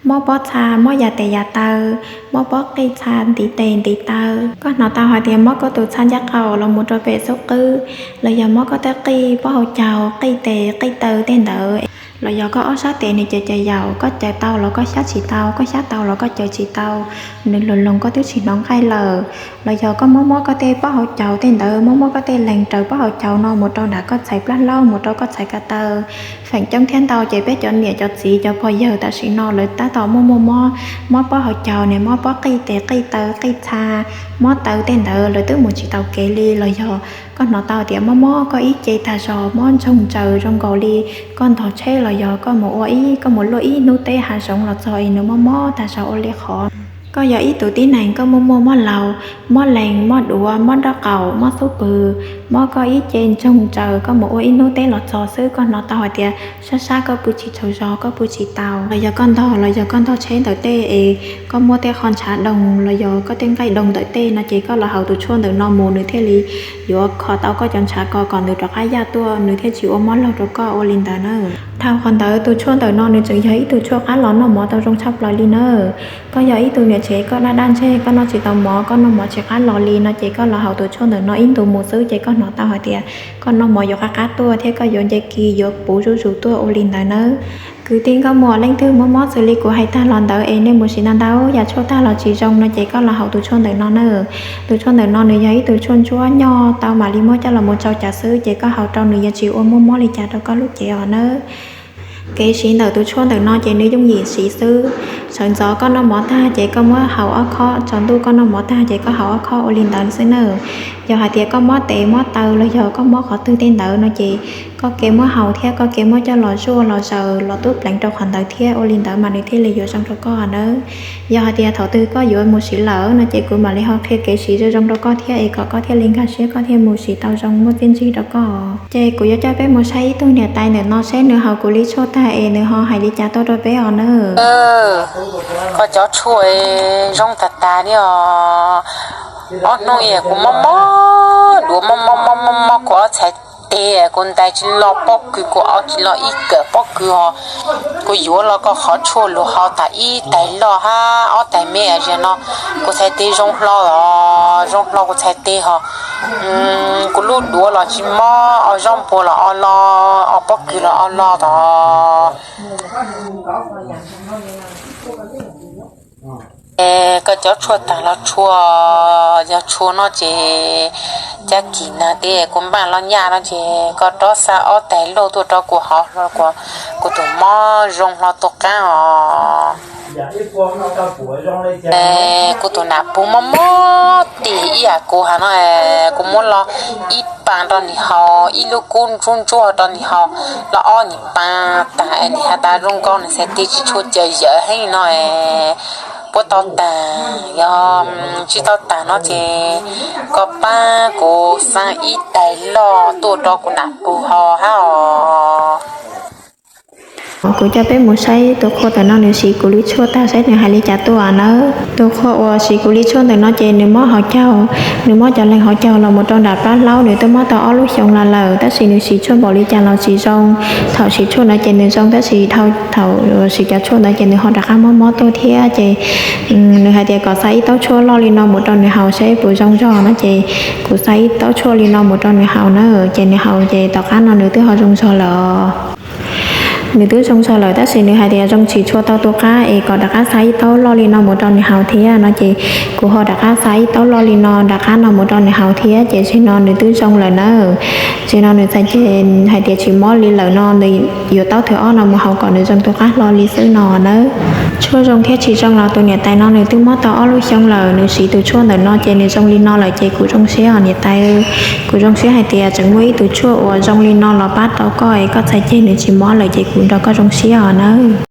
mob pob txha, mob yam tes yam taw, mob pob qij txha ntiv tes ntiv taw. Koj hnov tau hais tias mob koj tus txha ncaj qaum los mus rau pem xub qwb, los yog mob koj tej qij pob hau caug, qij tes qij taw tej ntawd, los yog koj ob sab tes nws caws caws yaum, koj caws tau los koj xyab tsis tau, koj xyab tau los koj caws tsis tau, nws loog loog koj twb tsis hnov nqaij lawm, los yog koj mob mob koj tej pob hau caug tej ntawd, mob mob koj tej leeg raws pob hau caug no mus rau nram koj txhais plab hlaub, mus rau koj txhais ko taw. Feem coob thiab ntau ces peb cov niam cov txiv cov pog yawg tam sim no lawv tab tom muaj muaj mob, mob pob hau caug ne, mob pob qij tes qij taw qij txha, mob taw tej ntawd lawv twb mus tsis tau kev li, los yog koj hnov tau tias mob mob koj ib ce tag zog, mob ntsoog ntsaws zoo nkaus li koj ntog tsheb los yog koj mus ua ib, koj mus luaj ib hnub teb hav zoov los txog es nws mob mob tag zog ua li qhov. Koj yog ib tug tib neeg koj muaj muaj mob laus, mob leeg, mob duav, mob nraub qaum, mob xub pwg, mob koj ib ce ntsoog ntsaws, koj mus ua ib hnub teb los txog xwb koj hnov tau hais tias sab sab koj pw tsis tsaug zog, koj pw tsis tau, los yog koj ntog los yog koj ntog tsheb ntawm tej es koj muaj tej qho ntshav doog los yog koj tej nqaij doog ntawm tej no ces koj los haus tus tshuaj ntawm no mus nws thiaj li yuav kho tau koj cov ntshav ko kom nws rov qab yaj tuaj, nws thiaj tsis ua mob laug rau koj ua li ntawd na. Dhau qhov ntawd tus tshuaj ntawm no nws tseem yog ib tug tshuaj qab los noj mov tau zoo tshaj plaws li na. Koj yog ib tug niam tsev koj daj daj ntseg koj noj tsis tau mov, koj noj mov tsis qab los li no ces koj los haus tus tshuaj ntawm no ib ntus mus xwb ces koj hnov tau hais tias koj noj mov yuav qab qab tuaj thiab koj yuav nce kis yuav puv zuj zus tuaj ua li ntawd nawb. Kwv tij nkauj muam leej twg mob mob xws li kuv hais tag los ntawd es nej mus siv ntau ntau yam tshuaj tag los tsis zoo no ces koj los haus tus tshuaj ntawm no na. Tus tshuaj ntawm no nws yog ib tug tshuaj ntsuab nyoj tau mam li muab coj los mus tsau cawv xwb ces koj haus rau nws yuav tsis ua muaj mob li cas rau koj lub cev os nawb. Kev siv ntawm tus tshuaj ntawm no ces nws yooj yim siv xwb. Sawv ntxov koj noj mov tag ces koj muab haus ob khob, tsaus ntuj koj noj mov tag ces koj haus ob khob ua li ntawd xwb na. Yog hais tias koj mob tes mob taw los yog koj mob qhov twg tej ntawd no ces koj ke muab haus thiab koj ke muab coj los zuaj los zaws los tub pleev rau qhov ntawd thiab ua li ntawd mas nws thiaj li yuav zoo rau koj nawb. Yog hais tias thaum twg koj yuav mus siv lawm no ces kuv mam li ho qhia kev siv zoo zoo rau koj thiab es kom koj thiaj li nkag siab koj thiaj mus siv tau zoo muaj txiaj ntsig rau koj. Ces kuv yuav coj peb mus saib ib tug niam tais ntawm no seb nws haus kuv li tshuaj tag es nws ho hais li cas tuaj rau peb os nawb. Koj cov tshuaj zoo tag tag li os. Ob hnub kuv mob mob duav mob mob mob mob mob kuv ob txhais tes, kuv ntais tsis lo pob kws, kuv ob tsis lo ib kawm pob kws os. Kuv yuav los koj qhov tshuaj luag haus tas ib tais loj hab ob tais me ziag no, kuv txhais tes zoo hlo os, zoo hlo kuv txhais tes hos. Kuv lub duav los tsis mob, o zaub npua los o lo, o pob kws los o lo tod. Es koj cov tshuaj tag los tshua, yog tshua no ces cab kis nag teb kuv npaj los nyaj no ces koj rov xa ob tais loj tuaj rau kuv haus hlo, kuv tus mob zoo hlo tua qab os. Kuv tus nam pug mob mob tig ib yam kuv hais no, kuv muab los ib pas rau nws haus, ib lub kub ntsuab ntsuab rau nws haus, los ob nyuag pas tag es nws has tas zoo nkaus nws txhais tes tsis tshua caws yawm heev no, puab tau tag, yog tsis tau tag no ces koj pab kuv xa ib tais loj tuaj rau kuv nam pug haus hab os. Kuv coj peb mus saib tus qhua ntawm no nws siv kuv li tshuaj tag saib nws hais li cas tuaj nawb. Tus qhua uas siv kuv li tshuaj ntawm no ces nws mob hauv caug, nws mob cov leeg hauv caug los mus rau nram plab hlaub, nws twb mob tau ob lub xyoo los lawm, tab sis nws siv tshuaj npaum li cas los tsis zoo. Thaum siv tshuaj ntawd ces nws zoo, tab sis dhau thaum siv cov tshuaj ntawd ces nws ho rov qab mob mob tuaj thiab. Ces nws hais tias kom xa ib taub tshuaj loj li no mus rau nws haus saib puas zoo zog no, ces kuv xa ib taub tshuaj li no mus rau nws haus na, ces nws haus ces tom qab no nws twb ho zoo zog lawm. Nws twb zoo zog lawm tab sis nws hais tias zoo tsis tshua tau tus qab es kom rov qab xa ib taub loj li no mus rau nws haus thiab no, ces kuv ho rov qab xa ib taub loj li no rov qab no mus rau nws haus thiab, ces zaum no nws twb zoo lawm nawb. Zaum no nws txhais tes hais tias tsis mob li lawm no, nws yuav taub thawj ob no mus haus kom nws zoo tus qab hlo li xwb no nawb. Tshuaj zoo thiab tsis zoo los tus niam tais no nws twb mob tau ob lub xyoo lawm, nws siv tus tshuaj ntawm no ces nws zoo li no lawm ces kuv zoo siab os niam tais. Kuv zoo siab hais tias tseem muaj ib tus tshuaj uas zoo li no los pab tau koj es koj txhais tes nws tsis mob lawm ces kuv nrog koj zoo siab os nawb.